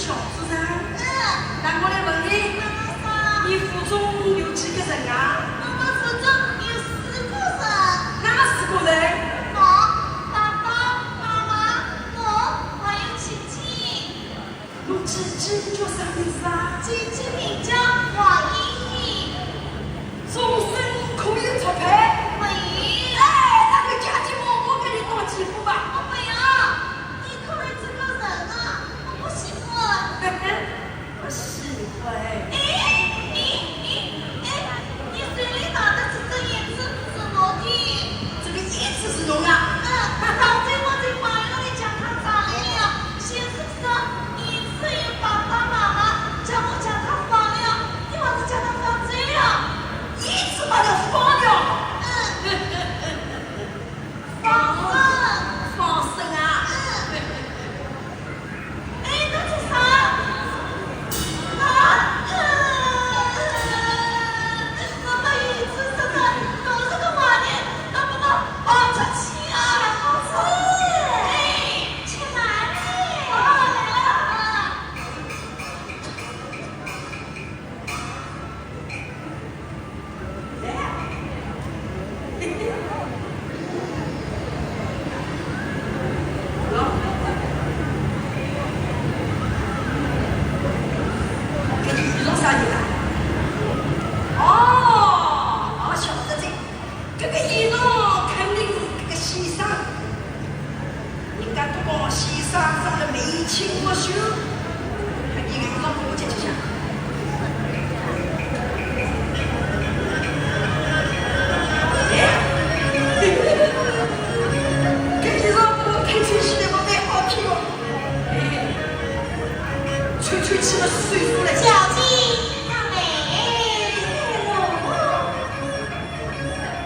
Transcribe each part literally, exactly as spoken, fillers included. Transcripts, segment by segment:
小组长，嗯。那我来问你，妈妈说。你府中有几个人啊？我们府中有四个人。哪四个人？我、爸爸妈妈、我还有姐姐。侬姐姐叫啥名字啊？姐姐名叫王莹莹。终身可以做配？可以。哎，那个嫁给我，我给你当继父吧。我不要，你可以这个人啊，我不喜欢。不喜欢？哎，你，你，哎，你嘴里拿的这只椅子是我的。这个椅子是侬的？嗯，上回我在花园里将它砸了，先生说椅子有爸爸妈妈，叫我将它放了，你还是将它放走了。椅子把它放了？嗯。放生。放生啊？嗯。 哎，那做啥？啊，我把椅子摔得都是个坏人，能不能放出去啊？哎，去哪里？啊，来了。 搿个衣裳啥人啊？哦，我晓得哉，搿个衣裳肯定是搿个先生。 人家都讲先生长得眉清目秀，搿个衣裳拨我解释一下。哎，搿衣裳拨我看起来我蛮好看哦。哎，穿穿起来舒服嘞。小姐，她来了。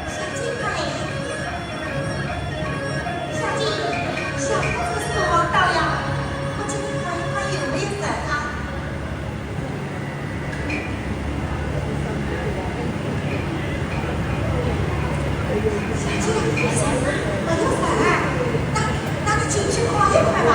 小姐，快来呀！小姐，小公子送我到了，我今天可以快有没有人啊？小姐，小姐，我有事儿，那，那你进去快一快吧。